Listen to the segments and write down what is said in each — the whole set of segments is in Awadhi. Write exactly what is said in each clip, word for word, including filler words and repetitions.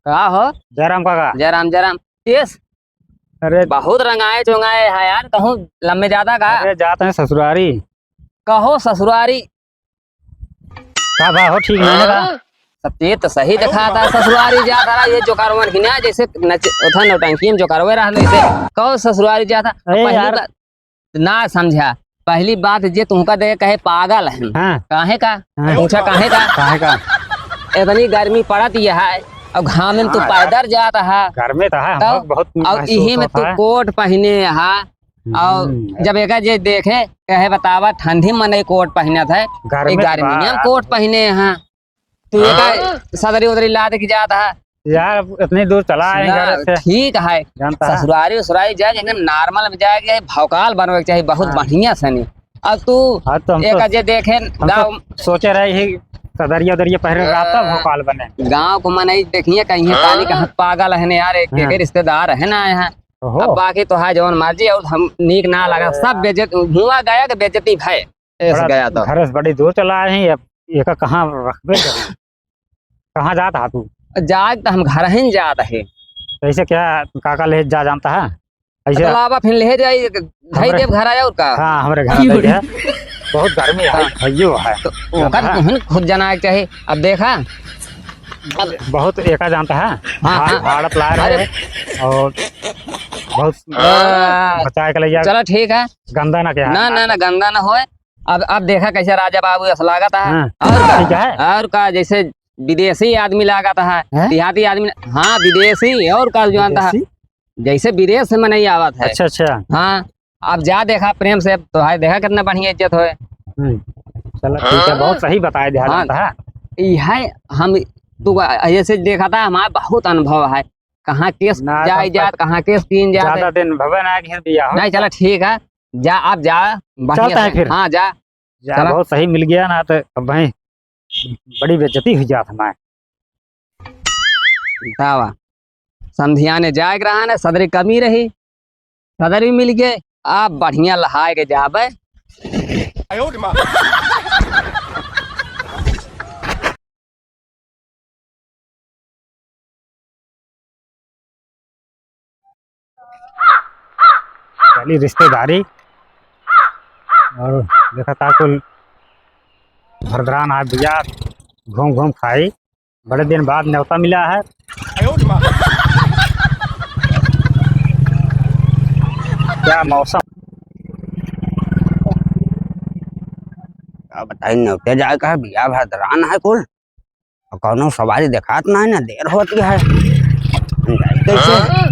का हो? जय राम काका। जय राम, जय राम। केस? अरे। बहुत रंगाए चोंगाए है यार, कहूँ लम्बे जाता का? अरे, जात हैं ससुरारी। कहो ससुरारी। का भा हो, ठीक नाहीं है का? हाँ? सब चीज तो सही दिखाता है, ससुरारी जात रहा, ये जोकारवन की ना, जैसे नच-, उठा नौटंकी में जोकारवे रहा, ऐसे कहो ससुरारी जात है। अरे पहली यार। बात ना समझा, पहली बात जे तुमका देख कहे पागल है। हाँ। काहे का? हाँ। पूछा काहे का? काहे का? इतनी गर्मी पड़त ये है, और घाम में तू हाँ यार। पैदल जात है। गर्मी तो है, तब हमको बहुत और महसूस इही में होता तू है। कोट पहने है, और हम्म। जब एका जे देखे, कहे बतावा, ठंडी में मनई कोट पहिनत है, गर्मी एक तो गर्मी में यार। कोट पहिने हैं। तू एका हाँ। सदरी उदरी लाद के जात है। यार, अब इतनी दूर चला है ना, घर से। ठीक है। जानता है। ससुरारी उसुरारी जाए, एकदम normal में जाए के भौकाल बनवे के चाहिए, बहुत हाँ। बढ़िया से नहीं। अब तू हाँ, तो हम एक तो, अजे देखे हम तो गाँव सोचे रहे ही सदरिया उदरिया पहरे रहा तब हाँ। भौकाल बने। गाँव को मनई देखिए कहीं हाँ। ताली कहाँ पागल है ने यार, एक, एक हाँ। रिश्तेदार है ना यहाँ। ओहो। अब बाकी तो है जौन मर्जी, और हम नीक ना लगा, सब बेइज्जत, हुआ गया कि बेइज्जती भय, ऐस बड़ा गया तो। घर से बड़ी दूर चला आए हैं, अब एका कहाँ रखबे करें? कहाँ जात हा तू? जात तो हम घर ही जात है। तो ऐसे क्या काका ले जा जानता है? ऐसे तो लावा फिर ले जाई, धई हमरे देव घर आया और का? हाँ, हमरे घर धई दे। बहुत गर्मी है, हाँ। भइयो है। तो जानता ओकर है? तुहन खुद जाना के चाही। अब देखा, अब बहुत एका जानता है, हाँ, भाड़-, हाँ। भाड़त ला रहे अरे। हैं और बहुत हाँ। बचाए के लिए चलो ठीक है। गंदा ना क्या है? ना, ना, ना, गंदा ना होए। अब, अब देखा कैसे राजा बाबू ऐसा लागत है। हाँ, और का? ठीक है। और का, जैसे विदेशी आदमी लागत है, हैं? देहाती आदमी, हाँ, विदेशी, और का जानता है? विदेशी? जैसे विदेश से मनई आवत है। अच्छा, अच्छा। हाँ, अब जा देखा प्रेम से, तो भाई देखा कितना बढ़िया इज्जत होए। हम्म, चलो ठीक है, बहुत सही बताए दिया हाँ, जानता है। ई है हम, तू ऐसे देखा था, हमारा बहुत अनुभव है, कहाँ केस ना, जाए तब जात, तक कहाँ केस कीन जात ज्यादा है। दिन भवे ना कि बिया हो। नहीं, चला ठीक है, जा, आप जा, बढ़िया चलता है से। फिर। हाँ, जा। जा, चला। बहुत सही मिल गया ना, तो अब भाई बड़ी बेइज्जती हुई जात हमारे। बतावा, समधिया ने जाए के रहा ना, सदरी कमी रही, सदरी मिल गए, आप बढ़िया लहाए के जाबे। चली रिश्तेदारी और देखा था कुल भरदरान आ भैया घूम घूम खाई, बड़े दिन बाद न्योता मिला है। क्या मौसम। का बताई, न्योते जाए का है, बिया भरदरान है कुल। और कौनो सवारी देखात ना है, ना देर होत है। हम जाई कैसे? हाँ?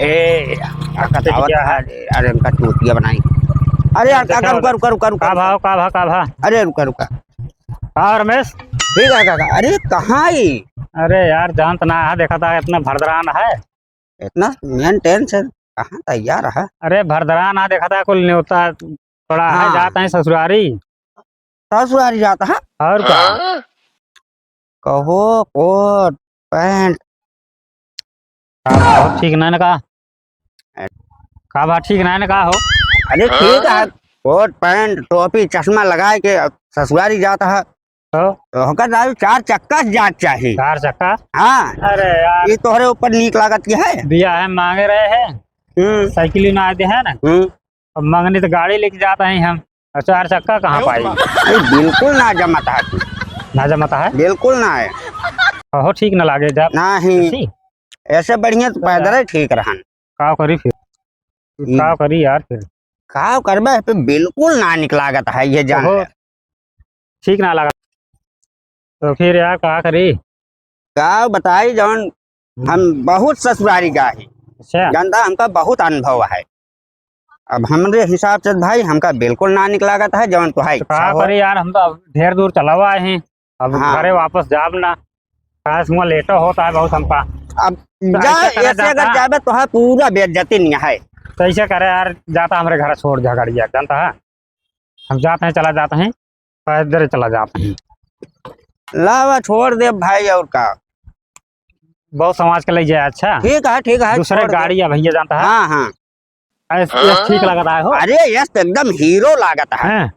ए, का कहते आवत क्या है? है? अरे, इनका चूतिया बनाई। अरे यार, देखा काका, रुका, रुका, रुका, रुका, का रुका। भाव, का भाव, का भाव? अरे, रुका, रुका। का रमेश? ठीक है, काका। अरे, कहाँ ही? अरे यार, जानत ना है, देखा था, इतना भरदरान है। इतना मेंटेन से कहाँ तैयार है? अरे भरदरान आ देखा था कुल न्योता पड़ा है, हाँ। जात है ससुरारी। ससुरारी जात है? और का? हाँ। कहो कोट पैंट। का भाव ठीक ना का? का भाव ठीक ना का हो? अरे ठीक है, कोट पैंट टोपी चश्मा लगाए के ससुरारी जात है। तो? तो ओकर दारू चार चक्का से जात चाही। चार चक्का? हाँ। अरे यार। ये तोहरे ऊपर नीक लागत की है? बियाह में मांगे रहे हैं। हम्म। साइकिल ना दे है ना। हम्म। अब मंगनी तो गाड़ी लेके जाता है हम। और चार चक्का कहाँ पाई? अरे बिल्कुल ना जमता है तू। ना जमता है? बिल्कुल ना है। हो ठीक ना लागे जब। नहीं। ऐसे? ऐसे बढ़िया तो पैदल ही ठीक रहन। का करी फिर? हम्म। का करी यार फिर? का करबे? पे बिल्कुल ना निक लागत है, ये जान ओहो। ले। ठीक ना लगा। तो फिर यार का करी? का बताई जौन हम्म। हम बहुत ससुरारी गा ही। अच्छा। जानता हमका बहुत अनुभव है। अब हमरे हिसाब से भाई हमका बिल्कुल ना निक लागत है जौन तो है तो का इच्छा हो। करी यार, हम तो अब ढेर दूर चला हुआ है, अब हाँ। घरे वापस जाब ना, काहे से हुआ लेटो होता है बहुत हमका। अब तो जा, ऐसे करे ऐसे अगर जाता। जाबे तो है पूरा बेइज्जती नहीं है। तो ऐसे करे यार, जाता हमरे घर छोड़ जा गाड़िया, जानता है? हम जाते हैं, चला जाते हैं, पैदल चला जाते हैं। लावा, छोड़ दे भाई, और का? बहुत समाज के लग जाए, अच्छा? ठीक है, ठीक है, दूसरे छोड़ दे। गाड़ी है भैया, जानता है? हाँ, हाँ। ऐस-, यस ठीक लग रहा है हो? अरे, यस तो एकदम हीरो लागत है। हैं?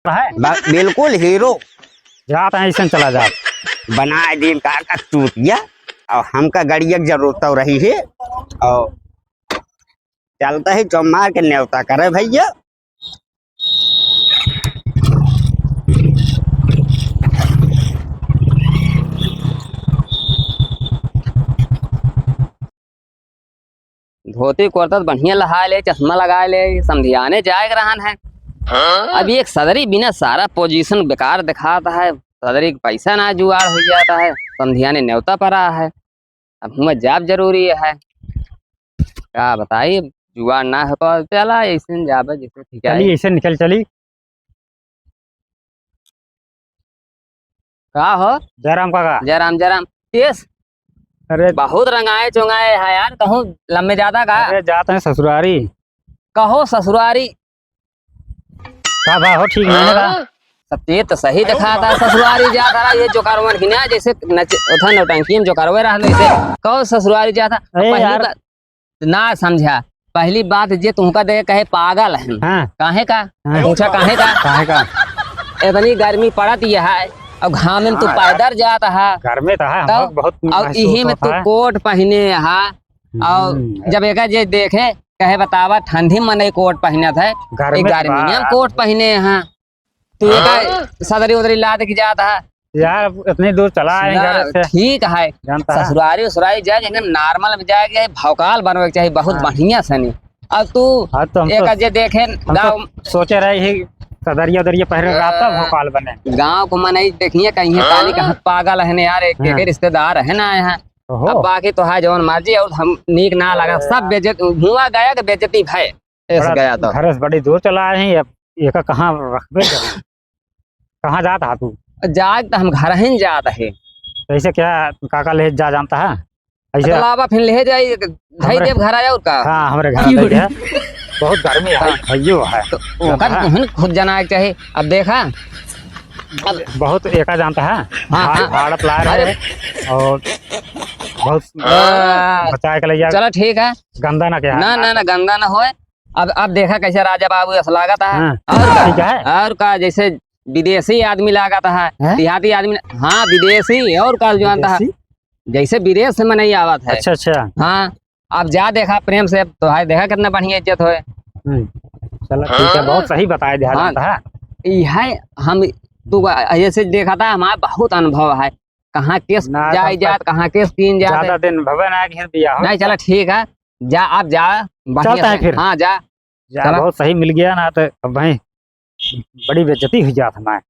है? ब-, बिल्कुल हीरो। जात है, ऐसे चला जात। बनाए दीन का, का चूतिया। और हमका गड़िया के जरूरत तो रही है। और चलता है चौमार के न्योता करे भैया। धोती कुर्ता त बढ़िया लहाए ले, चश्मा लगाए ले, समधियाने जाए के रहन है। हाँ? अब एक सदरी बिना सारा position बेकार दिखात है, सदरी के पैसा ना जुगाड़ हो जाता है, समधियाने न्योता परा है, अब हुआ जाब जरूरी है। का बताई, जुगाड़ ना हो तो चला ऐसे जाबे जैसे ठीक है। चली ऐसे निकल चली। का हो? जयराम काका। जयराम, जयराम। केस? अरे। बहुत रंगाए चुंगाए है यार, कहूँ लम्बे जाता का? अरे, जात हैं ससुरारी। कहो ससुरारी। का बा हो, ठीक नहीं है का? हाँ? सब ये तो सही दिखाता है, ससुरारी जात रहा, ये जोकारवन की ना, जैसे नच-, उठा नौटंकी में जोकारवे रहल, वैसे कहो ससुरारी जात है। अरे पहली यार। बार, ना समझा। पहली बात जे तुमका देख कहे पागल है। हाँ। काहे का? हाँ। पूछा काहे का? काहे का? इतनी गर्मी पड़त ये है, और घाम में तू हाँ, पैदल जात है। घर में तो है, हम तब, लोग बहुत और महसूस इही में होता तू है। कोट पहने है, और हम्म। जब एक जे देखे, कहे बतावा ठंडी में मनई कोट पहनत है, घर एक में तो गर्मी में बा। कोट पहने है। तू ये का हाँ? सदरी उदरी लाद के जात है? यार, अब इतनी दूर चला आए सुना, घर से। ठीक है, जानता है। ससुरारी उसुरारी जाए, लेकिन normal में जाए के भौकाल बनवे के चाहिए, बहुत हाँ। बढ़िया सनी। अब तू हाँ, तो हम एक तो, जे देखे हम गाँव तो सोचे रहे ही सदरिया उदरिया पहरे रहता हाँ। भौकाल बने। गाँव को मनई देखिए, कहीं हाँ। ताली कहाँ पागल है ने यार, एक, एक हाँ। रिश्तेदार है ना यहाँ। ओहो। अब बाकी तो है जौन मर्जी, और हम नीक ना लगा, सब बेइज्जत, हुआ गया कि बेइज्जती भय। एस बड़ा गया तो। घर से बड़ी दूर चला आए हैं, अब एका कहाँ रखबे करी? कहाँ जात हा तू? जात तो हम घर ही जात है। तो ऐसे क्या काका ले जा जानता है? ऐसे तो लावा फिर ले जाई, धई हमरे देव घर आया और का? हाँ, हमरे घर क्यों दे रे? दे। बहुत गर्मी है, हाँ। भैयो है। तो जानता ओकर है? तुहन खुद जाना के चाही। अब देखा, अब बहुत एका जानता है, हाँ, भाड़-, हाँ। भाड़त ला रहे अरे। हैं और बहुत आ, बचाए के लिए चलो ठीक है। गंदा ना क्या है? ना, ना, ना, गंदा ना होए। अब, अब देखा कैसे राजा बाबू ऐसा लागत है। हाँ, और का? ठीक है। और का, जैसे विदेशी आदमी लागत है, हैं? देहाती आदमी, हाँ, विदेशी और का जानता है। विदेशी? जैसे विदेश से मनई आवत है। अच्छा, अच्छा। हाँ, अब जा देखा प्रेम से, तो है देखा कितना बढ़िया इज्जत होए। हम्म, चलो ठीक है, बहुत सही बताए दिया हाँ। जानता है। ई है, हम, तू ऐसे देखा था, हमारा बहुत अनुभव है, कहाँ केस ना, जाए तब जात, कहाँ केस तीन जात ज्यादा है। दिन भवे ना कि बियाह हो। नहीं, चला ठीक है, जा, आप जा, बढ़िया चलता है से। फिर। हाँ, जा। जा, चला। बहुत सही मिल गया ना, तो अब भाई बड़ी बेइज्जती हुई जात हमारे।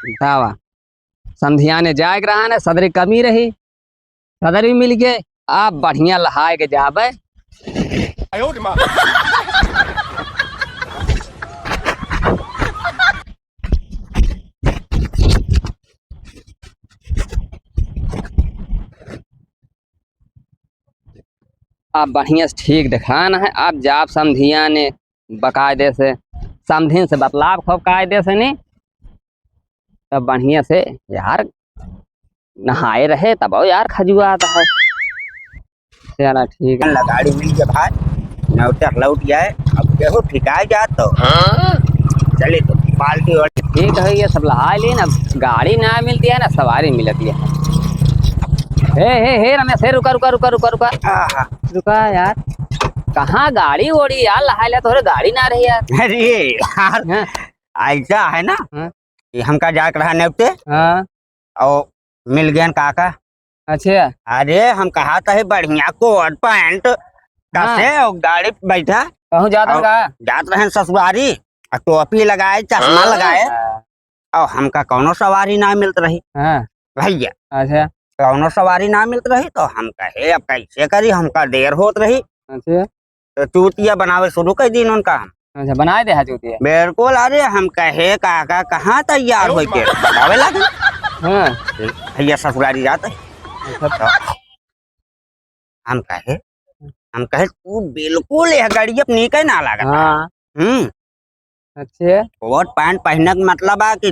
बतावा, समधियाने जाए के रहा ना, सदरी कमी रही, सदरी मिल गए, आप बढ़िया लहाए के जाबे। आप बढ़िया से ठीक दिखान है, आप जाब समधियाने बकायदे से, समधिन से बतलाब खूब कायदे से नी, तब बढ़िया से यार नहाए रहे तब यार खजुआत है। चला ठीक है। गाड़ी मिल गया भाई, नौचर लौट जाए, अब केहू ठिकाए जात तो। हाँ? चले तो पार्टी वार्टी। ठीक है, ये सब लहा ली ना, गाड़ी ना मिलती है ना सवारी मिलती है। हे, हे, हे रमेश, हे रुका, रुका, रुका, रुका, रुका। आहा। रुका यार, कहाँ गाड़ी ओड़ी यार, लहा लिया तोहरे गाड़ी ना रही यार। अरे यार, हाँ। ऐसा है ना हाँ। कि हमका जाए के रहा नेवते हाँ। और मिल गए काका। अच्छा। अरे हम कहा था बढ़िया कोट पैंट हाँ। कसे और गाड़ी पे बैठा कहूँ जात और का? जात रहे ससुरारी और टोपी लगाए, चश्मा हाँ। लगाए। हाँ। और हमका कौनो सवारी ना मिलत रही। हाँ। भैया। अच्छा। कौनो सवारी ना मिलत रही तो हम कहे अब कैसे करी, हमका देर होत रही। अच्छा। तो चूतिया बनावे शुरू कर दीन उनका हम। अच्छा, बनाए दे हा चूतिया। बिल्कुल, अरे हम कहे काका कहाँ तैयार होई के बतावे लागे। हाँ। भैया ससुरारी जात है। अच्छा। तो हम कहे, हम कहे, "तू बिल्कुल यह गाड़ी अपनी के ना लागत है।" हाँ। हम्म। अच्छे। कोट पैंट पहने के मतलब है कि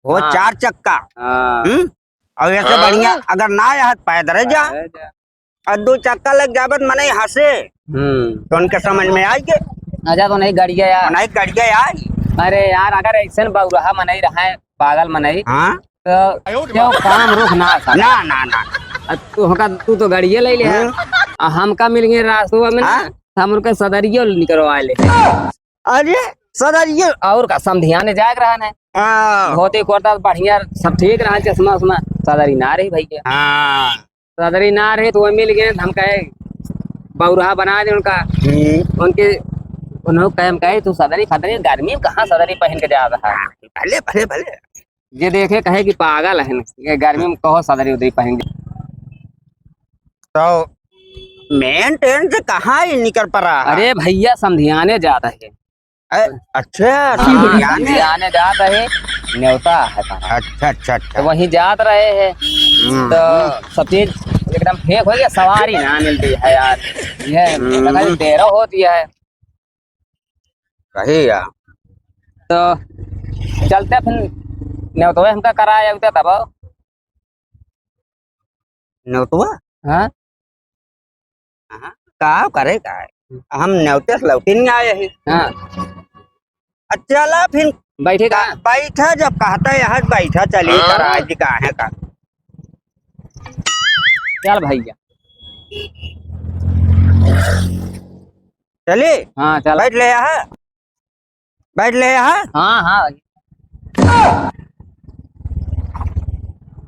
वो हाँ। चार चक्का। हाँ। हम्म? और ऐसे हाँ। बढ़िया अगर ना आया तो पैदल जा। पैदल जा। और दो चक्का लग जाबत मनई हंसे। हम्म। तो उनके समझ में आई के। अच्छा, तो नहीं गड़िया यार। नहीं गड़िया यार। अरे यार, अगर ऐसे बौरहा मनई रहे, पागल मनई, हाँ। तो क्यों काम रुख ना था? ना, ना, ना। अब तू हमका, तू तो गड़िए ले ले है। हाँ। आ हमका मिल गए रास्तवा में ना, हाँ। हम उनका सदरियो निकरवा ले। अरे, सदरियो? और का, समधियाने जाए के रहा ना। हाँ। धोती कुर्ता बढ़िया, सब ठीक रहा, चश्मा उश्मा। सदरी ना रही भैया। हाँ। सदरी ना रहे तो वो मिल गए, हम कहे बौरहा बना दे उनका। हम्म। उनके, उन्होंने कहे, हम कहे, "तू सदरी फदरी गर्मी में कहाँ सदरी पहन के जा रहा है?" भले, भले, भले। ये देखे कहे कि पागल है, ये गर्मी में कहो सदरी उदरी पहन के। तो मेन ट्रेन से कहाँ ही निकल पड़ा है? अरे भैया, समधियाने जात है। ए, अच्छा, हाँ, समधियाने। समधियाने जात है, न्योता है पापा। अच्छा, अच्छा, अच्छा। तो वहीं जात रहे हैं, हम्म। तो सब चीज एकदम फेंक हो गया, सवारी ना मिलती है यार, ये हम्म। लगा कि देर होती है। सही है। तो चलते फिर, न्योतवे हमका कराए उते तब। न्योतवा? हाँ। हाँ, का करे का है? हम न्योते से लौटी नहीं आए हैं। हाँ। अच्छा, चला फिर। बैठे का? बैठा, जब कहता है यहाँ बैठा, चली हाँ। कराए जी, काहे का। चल भैया। चली? हाँ, चल। बैठ ले यहाँ। बैठ ले यहाँ। हाँ, हाँ।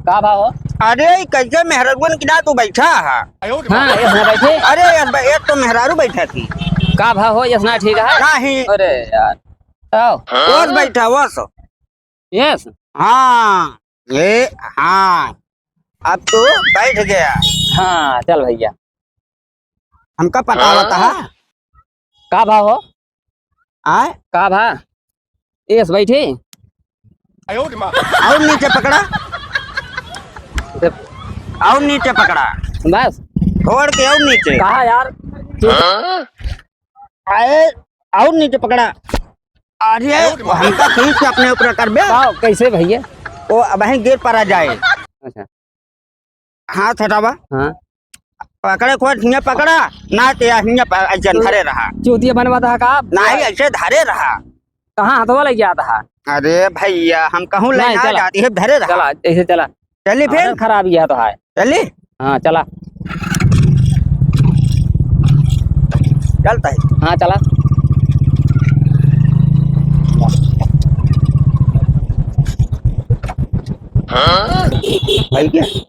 का भाव हो? अरे, ई कैसे मेहरारू के ना तू बैठा है? हाँ, ये हाँ, बैठे। अरे, ये ब-, एक तो मेहरारू बैठा थी। का भाव हो? ये सुना ठीक है? नहीं। अरे यार। आओ। वो बैठा, वो सो। Yes। हाँ, ये, हाँ। अब तू बैठ गया। हाँ, चल भैया। हमका पटावत हाँ? है? का भाव हो? आय? का भा? Yes, बैठी। और नीचे पकड़ा। और नीचे पकड़ा। बस। छोड़ के और नीचे। कहा यार? आए, और नीचे पकड़ा। अरे, हमका खींच के अपने ऊपर कर बे। का, कैसे भैया? वो अबहीं गिर पड़ा जाए। अच्छा। हाथ हटावा। हाँ। पकड़े को हियाँ पकड़ा, ना ते हियाँ प-, ऐसे तो धरे रहा। चूतिया बनवा था का? नहीं, ऐसे धरे रहा। कहाँ हथवा लग जाता है? अरे भैया, हम कहूँ ले नहीं, ना चला। जाती है, धरे रहा। चला, ऐसे चला। चली फिर। आदत खराब यह तो है। चली? हाँ, चला। चलता है। हाँ, चला। भाई क्या?